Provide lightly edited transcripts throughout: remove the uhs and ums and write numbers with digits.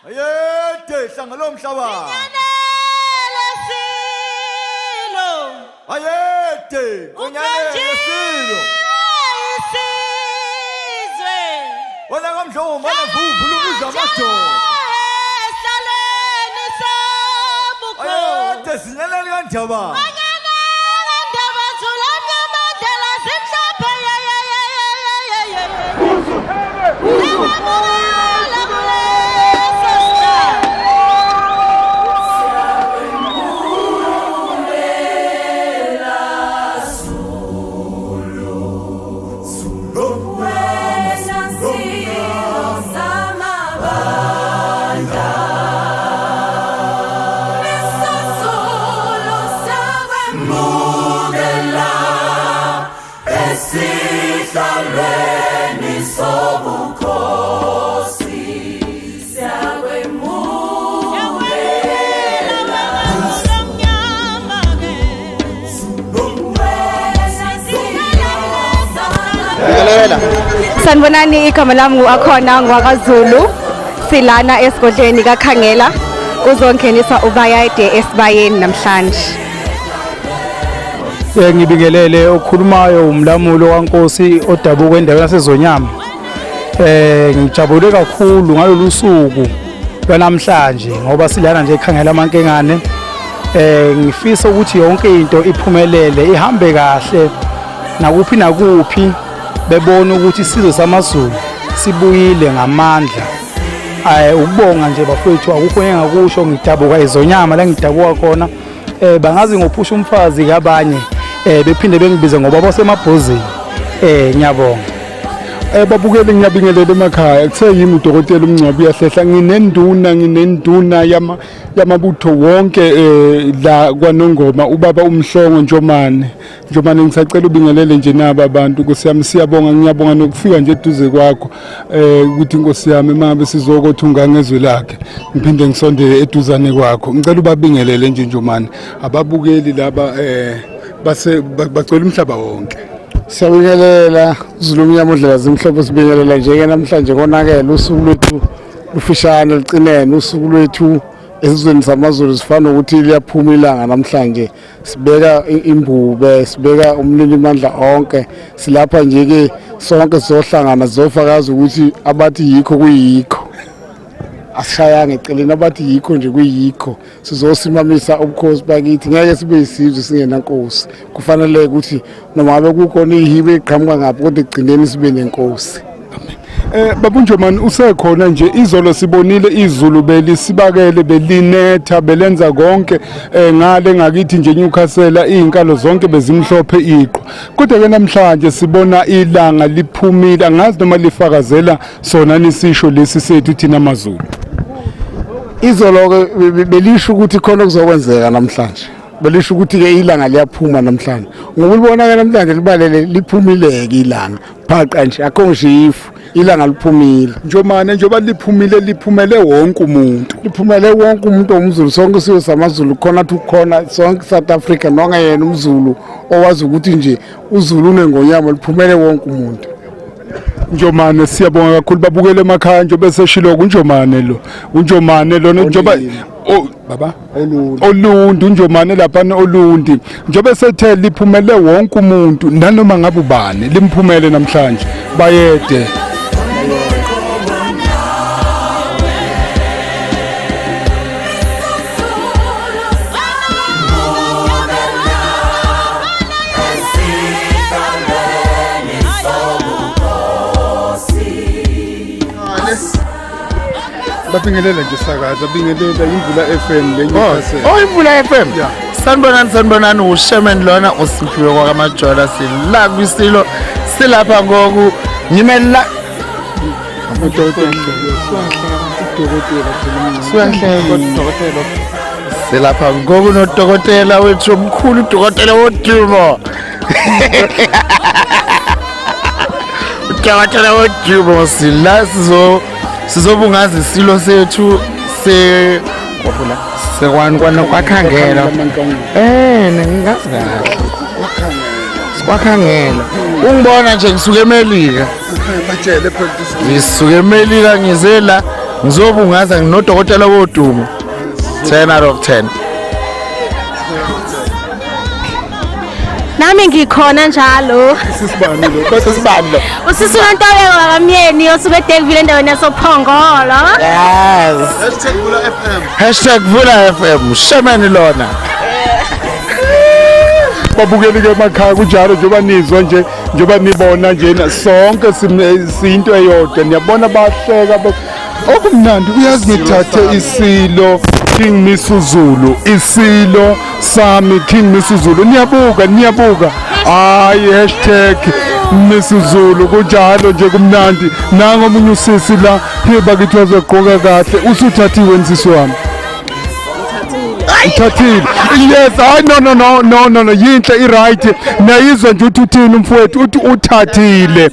Ayede hlanga lomhlaba. Sinyanele silo. Ayede kunyanele silo. Isizwe. Wena kamdlongo mana vuvu lubiza amadoda. Esihlalweni sobukhosi. Ayede sinyanele kandaba. Anyana kandaba Zulu amnyama zimhlophe ye ye ye ye ye ye ye. Siyabonga kuleso sihlalo. Sanibonani, igama lami ngu-Akhona ngwakaZulu. Silana esigodlweni kaKhangela kuzongeniswa uBayede esibayeni namhlanje. Ngibingelele okhulumayo umlamulo kaNkosi odabuka endaweni yaseZonyama. Ngijabule kakhulu ngalolu suku lwanamhlanje ngoba silana nje ekhangela amankengane. Ngifisa ukuthi yonke into iphumelele, ihambe kahle nakuphi nakuphi bebone ukuthi isizwe samaZulu sibuyile ngamandla. Ukubonga nje bafowethu, akukho engakusho, ngidabuka eZonyama la ngidabuka khona. Bangazi ngophusha umfazi kabanye bephinde bengibize ngoba basemabhozini. Ngiyabonga. Babukeli ngiyabingelela emakhaya. Kuthe yimi udokotela uMngcwabo uyahlehla, nginenduna yamabutho wonke la kwaNongoma, ubaba uMhlongo Njomane. Njomane, ngisacela ubingelele nje naba abantu Nkosi yami. Siyabonga, ngiyabonga nokufika nje eduze kwakho ukuthi Nkosi yami mangabe sizokothi ungangezwe lakhe ngiphinde ngisondele eduzane kwakho. Ngicela ubabingelele nje Njomane ababukeli laba base bagcwele umhlaba wonke. Siyabingelela Zulu omnyama odlela zimhlophe, sibingelela nje-ke namhlanje konakele usuku lwethu lufishane lucinene, usuku lwethu esizweni samaZulu sifana nokuthi liyaphuma ilanga namhlanje. Sibeka imbube, sibeka umninimandla onke, silapha nje-ke sonke sizohlangana sizofakaza ukuthi abathi yikho kuyikho, asishayanga eceleni, abathi yikho nje kuyikho. Sizosimamisa ubukhosi bakithi, ngeke sibe yisizwe singenankosi. Kufanele ukuthi noma ngabe kukhona ihibe eqhamuka ngaphi, kodwa ekugcineni sibe nenkosi. Baba uNjomane usekhona nje, izolo sibonile izulu belisibakele, belinetha, belenza konke ngale ngakithi nje Newcastle izinkalo zonke bezimhlophe iqhwa. Kodwa ke namhlanje sibona ilanga liphumile, angazi noma lifakazela sona nisisho lesi sethu thina amaZulu. Izolo ke belisho ukuthi khona okuzokwenzeka namhlanje, belisho ukuthi ke ilanga liyaphuma namhlanje, ngoba ulibona ke namhlanje libalele liphumile-ke ilanga phaqa nje, akho ngisho ifu, ilanga liphumile. Njomane, njengoba liphumile liphumele wonke umuntu, liphumele wonke umuntu omZulu, sonke isizwe samaZulu khona thi khona sonke South Africa, nonke yena umZulu owazi ukuthi nje uZulu unengonyama, liphumele wonke umuntu. Njomane, siyabonga kakhulu babukele emakhaya nje beseshilo kuNjomane lo, uNjomane lona njengoba baba Olundi, uNjomane lapha Olundi njengoba sethe liphumele wonke umuntu nanoma ngabe ubani limphumele namhlanje. Bayede. Babingelela nje sakaza, bingelela Imvula FM le Newcastle. Oh, Imvula FM. Sanibonani, sanibonani, uSherman lona uSiphiwe kwakaMajola, sila kwisilo, silapha ngoku ngimela Udokotela. Silapha ngoku nodokotela wethu omkhulu, udokotela wodumo. Udokotela wodumo, sila sizobungaza isilo sethu se sekwanokwakhangela. Ngingazi kahle. Sikwakhangela. Ungibona nje ngisuke eMelika. Batshele phela. Ngisuke eMelika ngize la. Ngizobungaza nginodokotela wodumo. 10 out of 10. Nami ngikhona njalo. Sisibani lo? Sisibani lo? Usisi uNontobeko wakamyeni osuke eDekville endaweni yasoPhongolo. Yes. Hashtag Vula FM. Shemeni lona. Babukeli ke emakhaya, kunjalo njengoba nizwa nje, njengoba nibona njena, sonke siyinto eyodwa. Niyabona bahleka okumnandi. Uyazi, ngithathe isilo King Misuzulu, isilo sami King Misuzulu. Niyabuka, niyabuka, hayi, hashtag Misuzulu. Kunjalo nje, kumnandi. Nango omunye usisi la, hey bakithi, wazogqoka kahle. Usuthathiwe nsisi wami? Uthathile? Yes. Hayi, no, no, no, no, no, no, yinhle, i-right. Niyayizwa nje uthi uthini umfowethu, uthi uthathile.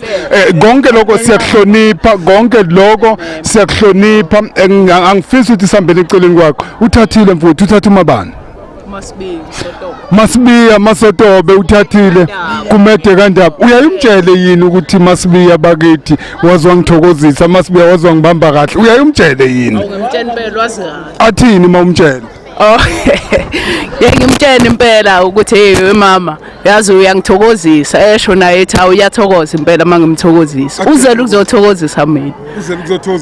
Konke lokho siyakuhlonipha, konke lokho siyakuhlonipha. Angifisi ukuthi sihambele eceleni kwakho. Uthathile mfowethu? Uthatha umabani? Masibiya Masotobe uthathile kumede kandaba. Uyayumtshele yini ukuthi Masibiya bakithi wazwa ngithokozisa, Masibiya wazwa ngibamba kahle? Uyayumtshele yini? Ngimtshela impela, wazi kahle. Athini uma umtshele? Oh, ye, ngimtshela impela ukuthi hey mama, yazi uyangithokozisa, esho naye ethi hawu, uyathokoza impela uma ngimthokozisa. Uzele ukuzothokozisa mina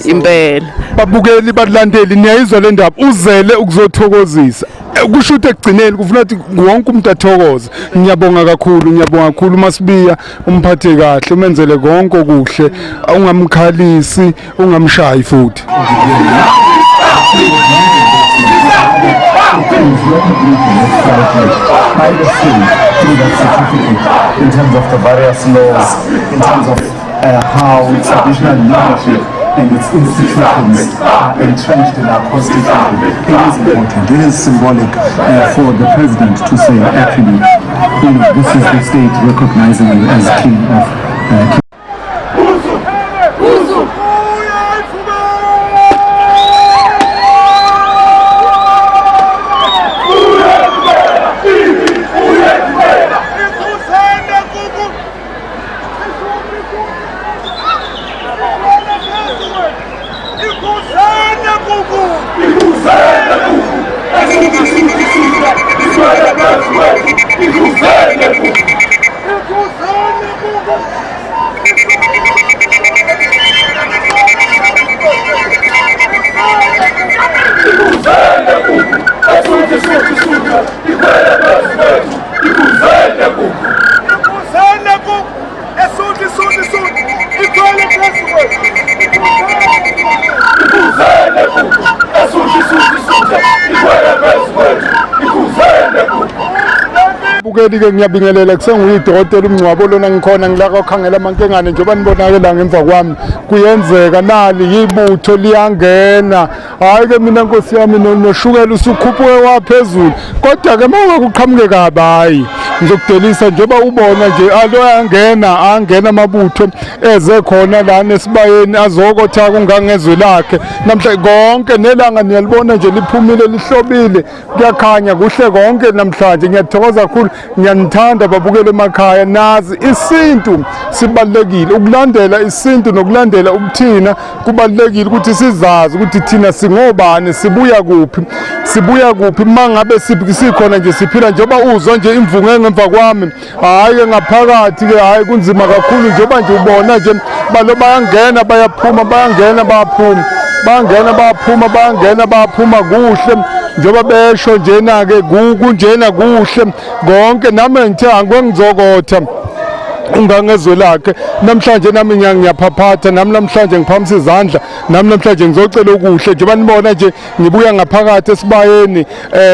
impela. Babukeli, balandeli, niyayizwa le ndaba, uzele ukuzothokozisa. Kusho ukuthi ekugcineni kufuna ukuthi wonke umuntu athokoze. Ngiyabonga kakhulu, ngiyabonga kakhulu. Masibiya umphathe kahle, umenzele konke okuhle, ungamkhalisi, ungamshayi futhi. By the state through that certificate in terms of the various laws, in terms of how traditional leadership and its institutions are entrenched in our constitution. It is important. It is symbolic for the president to say, actually, this is the state recognizing you as king of king. Bukeli-ke, ngiyabingelela. Kusenguyidokotela umngcwabo lona, ngikhona ngila kokhangela amankengane. Njengoba nibonake ngemva kwami kuyenzeka, nali yibutho liyangena. Hhayi-ke mina nkosi yami, noshukela usukhuphuke waphezulu, kodwa-ke uma ungake uqhamuke kabi, hhayi, ngizokudelisa. Njengoba ubona nje, alo ayangena, angena amabutho eze khona lana esibayeni azokotha kungangezwe lakhe namhla. Konke nelanga niyalibona nje liphumile, lihlobile, kuyakhanya kuhle konke namhlanje. Ngiyathokoza kakhulu, ngiyanithanda babukele emakhaya. Nazi isintu sibalulekile, ukulandela isintu nokulandela ubuthina kubalulekile, ukuthi sizazi ukuthi thina singobani, sibuya kuphi, sibuya kuphi. Uma ngabe sikhona nje siphila, njengoba uzwa nje imvunge ngemva kwami, hhayi-ke ngaphakathi-ke, hhayi, kunzima kakhulu. Njengoba nje ubona nje balo bayangena, bayaphuma, bayangena, bayaphuma, bayangena, bayaphuma, bayangena, bayaphuma. Kuhle njengoba besho njena-ke, kunjena kuhle konke. Nami ngithe angike ngizokotha ungangezwe lakhe namhlanje. Nami ngiyaphaphatha, nami namhlanje ngiphakamisa izandla, nami namhlanje ngizocela okuhle. Njengoba nibona nje ngibuya ngaphakathi esibayeni,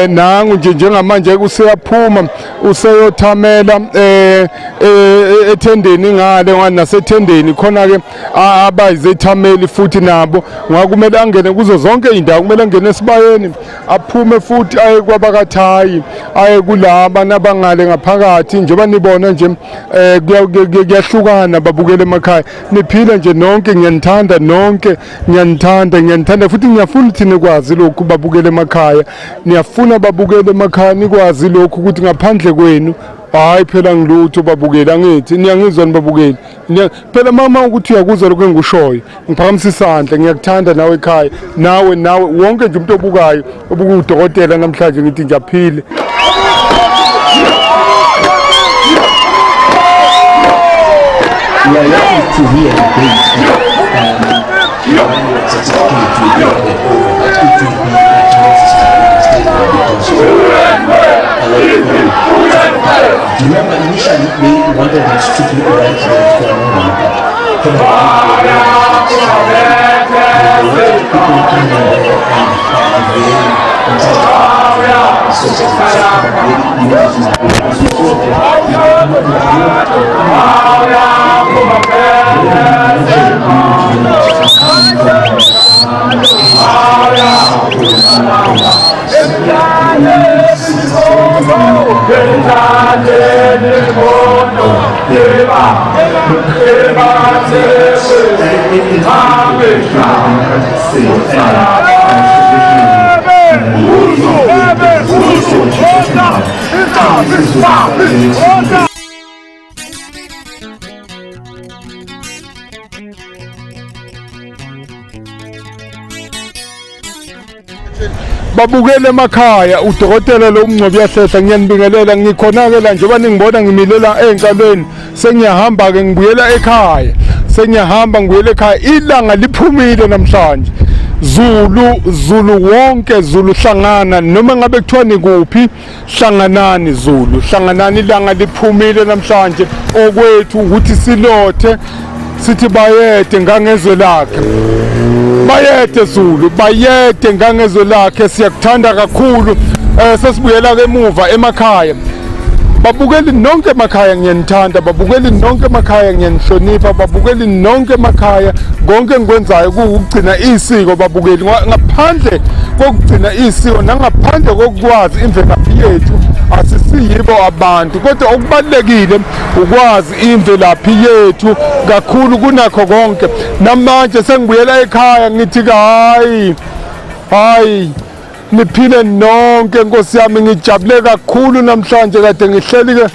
nangu nje njengamanje useyaphuma, useyothamela ethendeni ngale nasethendeni khona ke abayizethameli futhi nabo. Ngakumele angene kuzo zonke indawo, kumele angene esibayeni, aphume futhi aye kwabakathayi, aye kulaba nabangale ngaphakathi. Njengoba nibona nje, kuyahlukana. Babukele emakhaya, niphile nje nonke, ngiyanithanda nonke, ngiyanithanda, ngiyanithanda futhi. Ngiyafuna ukuthi nikwazi lokhu, babukele emakhaya, niyafuna babukele emakhaya, nikwazi lokhu ukuthi ngaphandle kwenu. Hayi phela ngilutho babukeli, angithi niyangizwa nibabukeli. Phela mama ukuthi uyakuzwa lokho engikushoyo. Ngiphakamisa isandla, ngiyakuthanda nawe ekhaya. Nawe nawe wonke nje umuntu obukayo, obuka udokotela namhlanje ngithi ngiyaphile. We are lucky to hear the date when the certificate will be handed over, but it will be at least because a lot of people. Remember, initially they wanted it to be right there for a moment, but probably they wanted people in there and very interested. So Babukele emakhaya udokotela lo umngcwabi uyahlehla ngiyanibingelela ngikhona-ke la njengoba ningibona ngimilela ey'nkalweni sengiyahamba-ke ngibuyela ekhaya sengiyahamba ngibuyela ekhaya ilanga liphumile namhlanje Zulu Zulu wonke Zulu hlangana noma ngabe kuthiwa nikuphi hlanganani Zulu hlanganani ilanga liphumile namhlanje okwethu ukuthi silothe sithi bayede ngangezwe lakhe bayede Zulu bayede ngangezwe lakhe siyakuthanda kakhulu eh sesibuyela ke emuva emakhaya babukeli nonke emakhaya ngiyanithanda babukeli nonke emakhaya ngiyanihlonipha babukeli nonke emakhaya konke engikwenzayo kuwukugcina isiko babukeli ngaphandle kokugcina isiko nangaphandle kokukwazi imvelaphi yethu asisiyibo abantu kodwa okubalulekile ukwazi imvelaphi yethu kakhulu kunakho konke namanje sengibuyela ekhaya ngithi hayi hayi niphile nonke nkosi yami ngijabule kakhulu namhlanje kade ngihleli ke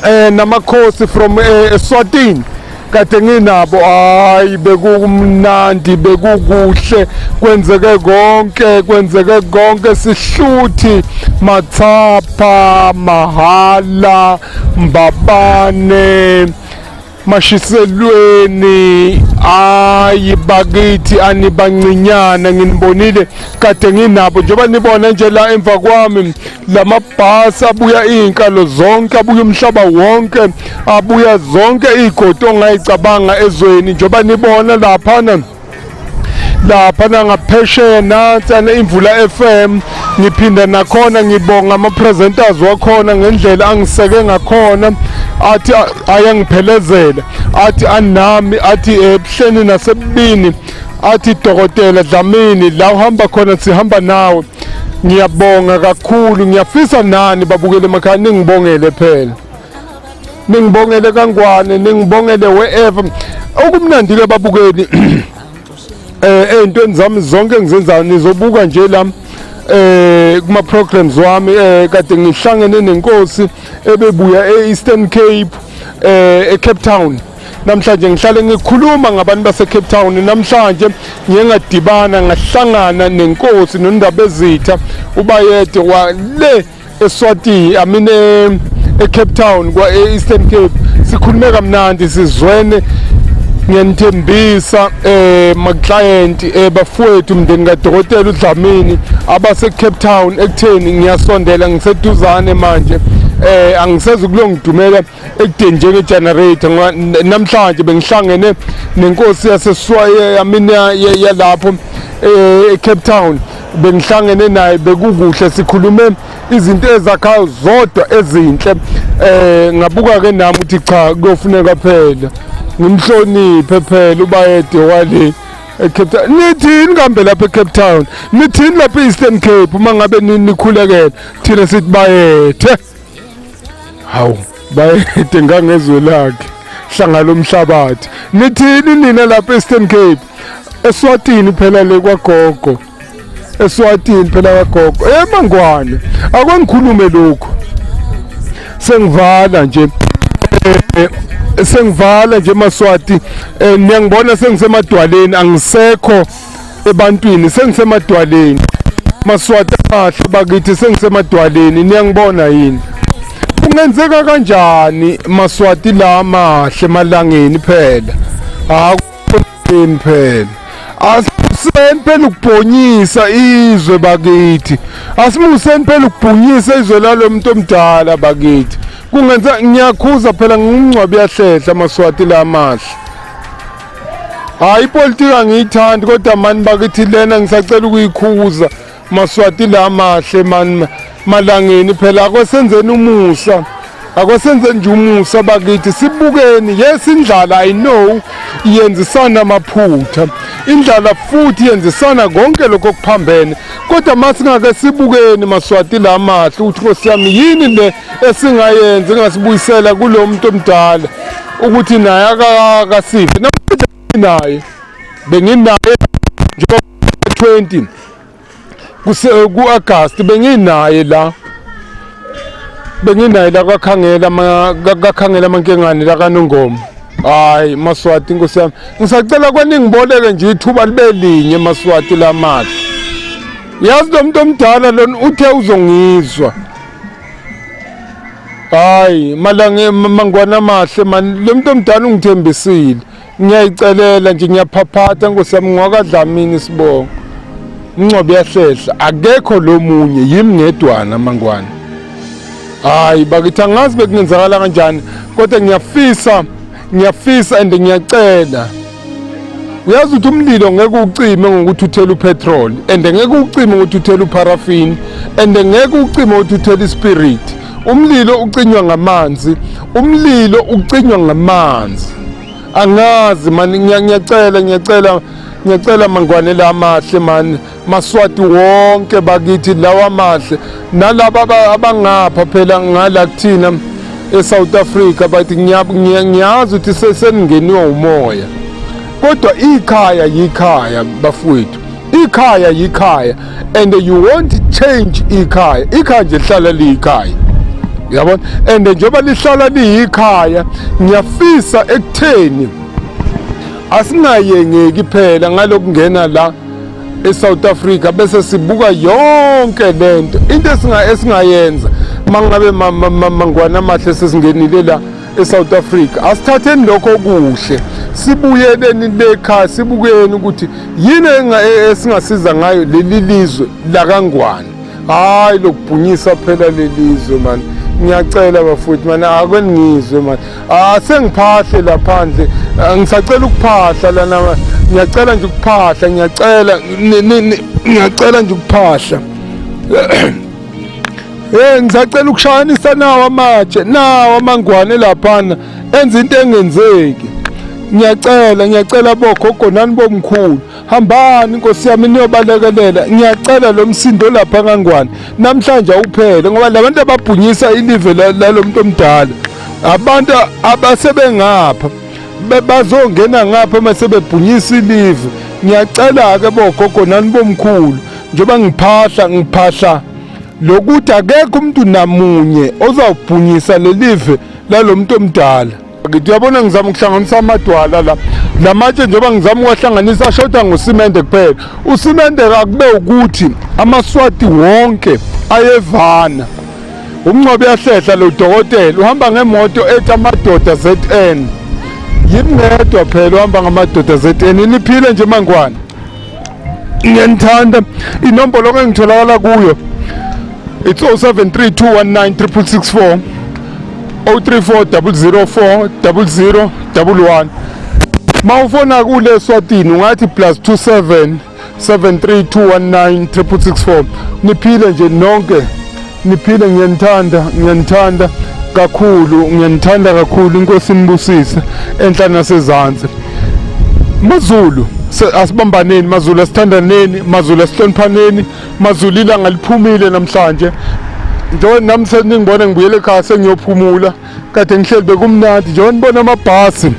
eh namakhosi from eh, Eswatini kade nginabo hayi bekukumnandi bekukuhle kwenzeke konke kwenzeke konke sihluthi mathapha mahala mbabane Mashiselweni ayi bakithi anibancinyana nginibonile kade nginabo njengoba nibona nje la emva kwami lamabhasi abuya iy'nkalo zonke abuya umhlaba wonke abuya zonke iy'godi ongayicabanga ezweni njengoba nibona laphana lapha nangaphesheya nansana imvula FM ngiphinda nakhona ngibonga ama-presenters wakhona ngendlela angiseke ngakhona athi ayangiphelezela athi anami athi ebuhleni nasebubini athi dokotela Dlamini la uhamba khona sihamba nawe ngiyabonga kakhulu ngiyafisa nani babukele emakhaya ningibongele phela ningibongele kangwane ningibongele wherever okumnandi-ke babukeli eh ey'ntweni zami zonke engizenzayo nizobuka nje la eh kuma programs wami eh kade ngihlangene nenkosi ebebuya e-Eastern Cape eh eCape Town namhlanje ngihlale ngikhuluma ngabantu base Cape Town namhlanje ngiye ngadibana ngahlangana nenkosi noNdabezitha ubayede wa le eSwatini I mean eCape Town kwa eEastern Cape sikhulume kamnandi sizwene ngiyanithembisa eh ma-client eh bafowethu mndeni kadokotela uDlamini abase Cape Town ekutheni ngiyasondela ngiseduzane manje eh angisezi kulongidumela ekudeni njenge-generator ngoba namhlanje bengihlangene nenkosi yaseswaye yamina yalapho eh, eCape Town bengihlangene naye bekukuhle sikhulume izinto ezakhayo zodwa ezinhle eh ngabuka ke nami ukuthi cha kuyofuneka phela ngimhloniphe phela ubayede wale eCape Town nithini kambe lapha eCape Town nithini lapha eEastern Cape uma ngabe nikhulekela thina sithi bayethe hawu bayede ngangezwe lakhe hlanga lomhlabathi nithini nina lapha eEastern Cape eSwatini phela le kwagogo eSwatini phela kwagogo emangwane akongikhulume lokho Sengivala nje, sengivala nje Maswati, niyangibona sengisemadwaleni, angisekho ebantwini, sengisemadwaleni Maswati amahle bakithi, sengisemadwaleni, niyangibona yini? Kungenzeka kanjani Maswati la mahle malangeni phela? Akupheleni phela, asimuseni phela ukubhonyisa izwe bakithi, asimuseni phela ukubhunyisa izwe lalo muntu omdala bakithi. Kungenza ngiyakhuza phela, ngingumngcwabi yahlehla Maswati la mahle. Hayi, ipolitiki angiyithandi, kodwa mani bakithi lena ngisacela ukuyikhuza Maswati la mahle mani malangeni phela. Akwesenzeni umusa, akwasenze nje umusa bakithi, sibukeni. Yes, indlala, I know, iyenzisana amaphutha, indlala futhi yenzisana konke lokho okuphambene, kodwa masingake sibukeni Maswati la mahle ukuthi Nkosi yami yini le esingayenza engasibuyisela kulo muntu omdala ukuthi naye akasive. Namhlanje naye benginaye njengoba 20 ku-August benginaye la, benginaye la kwakhangela kakhangela amankengane la kaNongoma. Hayi Maswati, inkosi yami, ngisacela kwaningiboleke nje ithuba libe linye Maswati lamahle. Yazi lo muntu omdala lona uthe uzongizwa. Hayi malange mangwana amahle man, lo muntu omdala ungithembisile. Ngiyayicelela nje, ngiyaphaphatha nkosi yami, ngwakadlamini isibongo. Umncwabi yahlehla, akekho lo munye, yimi ngedwana mangwane. Hayi bakithi, angazi bekungenzakala kanjani, kodwa ngiyafisa, ngiyafisa and ngiyacela. Uyazi ukuthi umlilo ngeke ucime ngokuthi uthele upetrol, and ngeke ucime ngokuthi uthele uparafini, and ngeke ucime ngokuthi uthele ispirit. Umlilo ucinywa ngamanzi, umlilo ucinywa ngamanzi. Angazi mani, ngiyacela, ngiyacela, ngiyacela mangwane la mahle mani, Maswati wonke bakithi lawa mahle, nalaba abangapha phela ngala kuthina eSouth Africa bathi ngiyazi ukuthi seningeniwe umoya, kodwa ikhaya yikhaya bafowethu, ikhaya yikhaya, and you won't change ikhaya. Ikhaya nje lihlala liyikhaya, uyabona, and njengoba lihlala liyikhaya, ngiyafisa ekutheni asingayengeki phela ngalokungena la eSouth Africa bese sibuka yonke lento. Into esingayenza mangabe mangwana amahle sesingenile la eSouth Africa, asithatheni lokho okuhle, sibuyeleni lekhaya, sibukeni ukuthi yini esingasiza ngayo leli lizwe lakaNgwane. Hayi lokubhunyisa phela lelizwe mani, ngiyacela bafowethu mani, akwengizwe mani, asengiphahle la phandle, ngisacela ukuphahla lana, ngiyacela nje ukuphahla, ngiyacela, ngiyacela nje ukuphahla. Ngisacela ukushayanisa nawo amatshe, nawo amangwane laphana enza into engenzeki. Ngiyacela, ngiyacela bogogo nani bomkhulu, hambani inkosi yami niyobalekelela. Ngiyacela lo msindo lapha kaNgwane namhlanje awuphele, ngoba labantu ababhunyisa ilive lalo muntu omdala, abantu abasebengapha bazongena ngapha mase bebhunyisa ilive. Ngiyacela-ke bogogo nani bomkhulu, njengoba ngiphahla, ngiphahla lokuthi akekho umuntu namunye ozawubhunyisa lelive lalo muntu omdala. Ngithi uyabona, ngizama ukuhlanganisa amadwala la, lamatshe njengoba ngizama ukuwahlanganisa ashoda ngosimende kuphela. Usimende akube ukuthi amaSwati wonke ayevana. Umncwabi uyahlehla lo dokotela uhamba ngemoto ethi amadoda ZN. Yimi ngedwa phela uhamba ngamadoda ZN. Niphile nje mangwane, ngiyanithanda. Inombolo engitholakala kuyo it's 0732196664, 034 004 00 11. Mawufona kule Eswatini ungathi plus 27 73219 6664. Niphile nje nonke, niphile, ngiyanithanda, ngiyanithanda kakhulu, ngiyanithanda kakhulu. Inkosi inibusise enhla nasezansi. Mazulu, asibambaneni Mazulu, asithandaneni Mazulu, asihloniphaneni Mazulu. Ilanga liphumile namhlanje, njengoba nami seningibona ngibuyele ekhaya, sengiyophumula, kade ngihleli bekumnandi. Njengoba nibona amabhasi,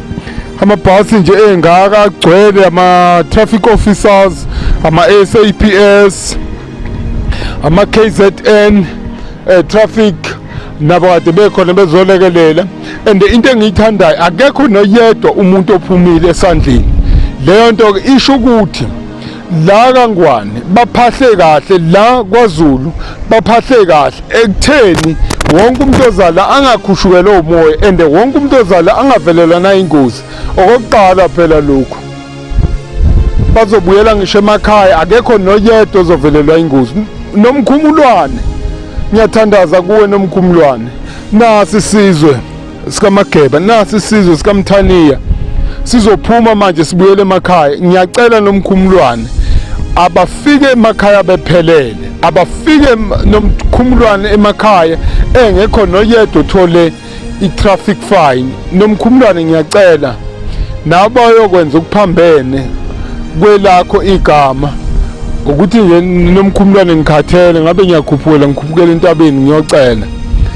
amabhasi nje engaka agcwele ama-traffic officers, ama-SAPS, ama-KZN traffic. Nabo kade bekhona bezolekelela and into engiyithandayo akekho noyedwa umuntu ophumile esandleni. Leyo nto ke isho ukuthi la kaNgwane baphahle kahle, la kwaZulu baphahle kahle ekutheni wonke umuntu ozala angakhushukelwa umoya and wonke umuntu ozala angavelelwa nayingozi. Okokuqala phela lokhu bazobuyela ngisho emakhaya, akekho noyedwa ozovelelwa ingozi. Nomkhumulwane, ngiyathandaza kuwe nomkhumulwane, nasi isizwe sikaMageba, nasi isizwe sikaMthaniya sizophuma manje sibuyele emakhaya. Ngiyacela nomkhumulwane abafike emakhaya bephelele, abafike nomkhumulwane emakhaya engekho noyedwa othole i-traffic fine. Nomkhumulwane ngiyacela nabo bayokwenza okuphambene kwelakho igama ukuthi nje nomkhumulwane ngikhathele ngabe ngiyakhuphukela ngikhuphukela entabeni ngiyocela.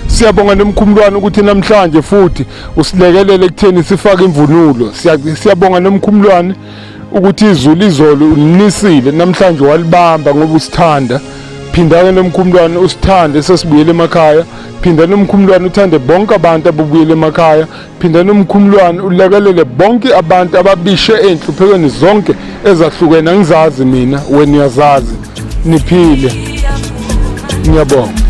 Siyabonga nomkhumulwane ukuthi namhlanje futhi usilekelele ekutheni sifake imvunulo. Siyabonga nomkhumulwane ukuthi izulu izolo ulinisile namhlanje walibamba ngoba usithanda. Phinda-ke nomkhumulwane usithande sesibuyele emakhaya. Phinda nomkhumulwane uthande bonke abantu ababuyele emakhaya. Phinda nomkhumulwane ulekelele bonke abantu ababishe ey'nhluphekweni zonke ezahlukene. Angizazi mina, wena uyazazi. Niphile, ngiyabonga.